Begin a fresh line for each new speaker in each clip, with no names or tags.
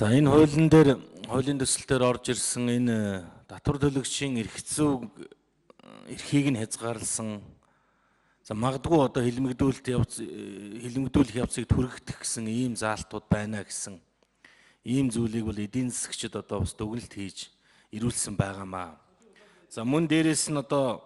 За энэ хуулийн дээр хуулийн төсөл дээр орж ирсэн энэ татвар төлөгчийн эрх зүйг эрхийг нь хязгаарласан. За магадгүй одоо хилмигдүүлэлт явц хилмигдүүлэх явцыг түргэтгэх гэсэн ийм заалтууд байна гэсэн ийм зүйлийг бол эдийн засгчид одоо бас дүгнэлт хийж ирүүлсэн байгаамаа. За мөн дээрээс нь одоо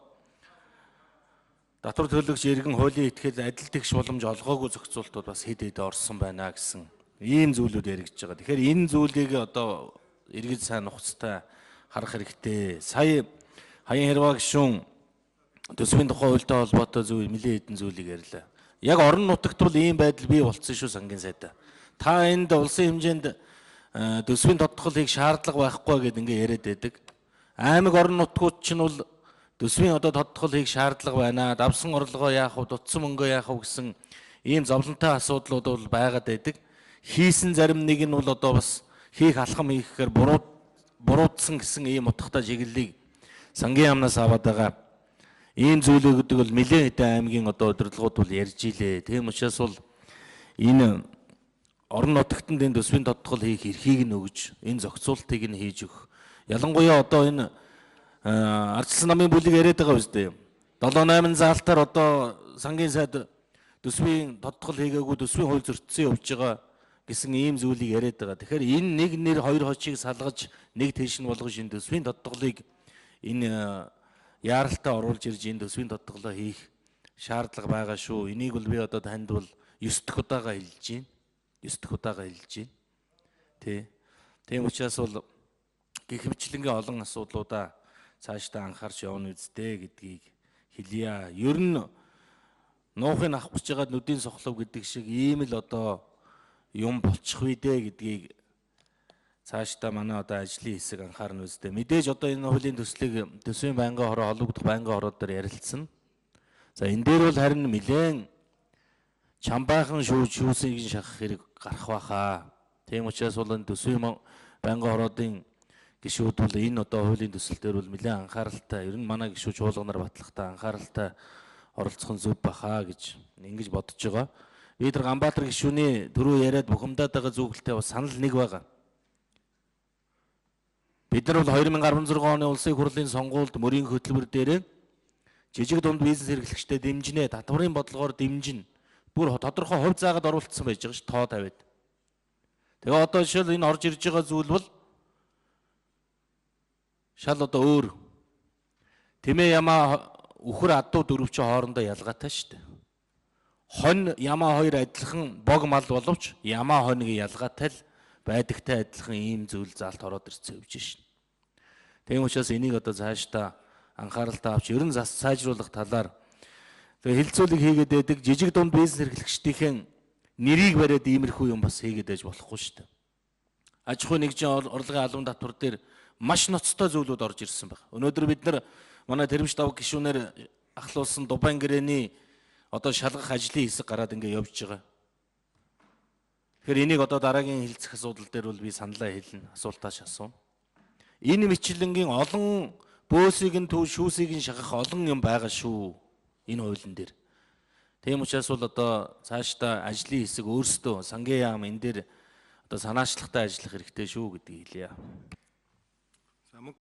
татвар төлөгч иргэн хуулийн итгэл адил тэгш боломж олгоогүй зохицуултууд бас хэд хэд орсон байна гэсэн ийм зүйлүүд яригдж байгаа. Тэгэхээр энэ зүйлийг одоо эргэж сайн нухацтай харах хэрэгтэй. Сая Хаян Хэрваа гишүүн төсвийн тухай хуультай холбоотой зүйл нэлээд хэдэн зүйлийг ярьлаа. Яг орон нутагт бол ийм байдал бий болцсон шүү сангийн сайдаа. Та энд улсын хэмжээнд төсвийн тодтгол хийх шаардлага байхгүй гэдээ ингээ яриад байдаг. Аймаг орон нутгууд чинь бол төсвийн одоо тодтгол хийх шаардлага байна. Давсан орлогоо яах вэ, дутсан мөнгөө яах вэ гэсэн ийм зовлонтой асуудлууд бол байгаад байдаг. Хийсэн зарим нэг нь бол одоо бас хийх алхам хийхээр буруутсан гэсэн ийм утгатай чиглэлийг сангийн яамнаас аваад байгаа. Ийм зүйлүүдийг бол нэлээд хэдэн аймгийн одоо удирдлагууд бол ярьж илээ. Тийм учраас бол энэ орон нутагт энэ төсвийн тодтгол хийх эрхийг нь өгж, энэ зохицуултыг нь хийж өгөх. Ялангуяа одоо энэ ардчилсан намын бүлэг яриад байгаа үстэй. 7 8 заалтаар одоо сангийн сайд төсвийн тодтгол хийгээгүй төсвийн хууль зөрчсөн явж байгаа гэсэн ийм зүйлийг яриад байгаа. Тэгэхээр энэ нэг нэр хоёр хочийг салгаж нэг тийш нь болгож энэ төсвийн тодтголыг энэ яаралтай оруулж ирж энэ төсвийн тодтголоо хийх шаардлага байгаа шүү. Энийг бол би одоо танд бол 9 дахь удаага хэлж байна. 9 дахь удаага хэлж байна. Тэ. Тийм учраас бол гэх мэтлэнгийн олон асуудлуудаа цаашдаа анхаарч явна үсттэй гэдгийг хэлье. Ер нь нуухыг авах гэж байгаа нүдийн сохлов гэдэг шиг ийм л одоо юм болчих вэ дээ гэдгийг цаашдаа манай одоо ажлын хэсэг анхаарна үсттэй. Мэдээж одоо энэ хуулийн төслийг төсвийн байнгын хороо холбогдох байнгын хороо дээр ярилцсан. За энэ дээр бол харин нэлээд чамбайхан шүүсийг шахах хэрэг гарах байхаа. Тийм учраас бол энэ төсвийн байнгын хороодын гишүүд бол энэ одоо хуулийн төсөл дээр бол нэлээд анхааралтай, ер нь манай гишүүд чуулганаар батлахтаа анхааралтай оролцох нь зөв бахаа гэж ингэж бодож байгаа. Би тэр Ганбаатар гишүүний түрүү яриад бухимдаад байгаа зүйлтэй бас санал нэг байгаа. Бид нар бол 2016 оны улсын хурлын сонгуульд мөрийн хөтөлбөр дээр жижиг дунд бизнес эрхлэгчдэд дэмжинэ, татварын бодлогоор дэмжинэ. Бүр тодорхой хувь заагаад оруулсан байж байгаа ш тоо тавиад. Тэгээ одоо жишээл энэ орж ирж байгаа зүйл бол шал одоо өөр. Тэмээ ямаа үхэр адуу дөрөв чинь хоорондоо ялгаатай шүү дээ. Хонь ямаа хоёр адилхан бог мал боловч ямаа хоньгийн ялгаатай л байдагтай адилхан ийм зүйл заалт ороод ирсэн явж шин. Тийм учраас энийг одоо цаашдаа анхааралтай авч ер нь сайжруулах талаар тэгээ хилцүүлэг хийгээд байдаг жижиг дунд бизнес эрхлэгчдийн нэрийг бариад иймэрхүү юм бас хийгээд байж болохгүй шүү дээ. Аж ахуйн нэгжийн орлогын албан татвар дээр маш ноцтой зүйлүүд орж ирсэн байна. Өнөөдөр бид нар манай тэрэмш давг гишүүнээр ахлуулсан Дубайн гэрээний одоо шалгах ажлын хэсэг гараад ингээ явж байгаа. Тэгэхээр энийг одоо дараагийн хилцэх асуудал дээр бол би саналаа хэлнэ, асуултаа асууна. Энэ мэтлэнгийн олон бөөсийг нь төв шүүсийг нь шахах олон юм байгаа шүү. Энэ хуулийн дээр. Тийм учраас бол одоо цаашдаа ажлын хэсэг өөрсдөө сангийн яам энэ дээр одоо санаачлагтай ажиллах хэрэгтэй шүү гэдгийг хэлье.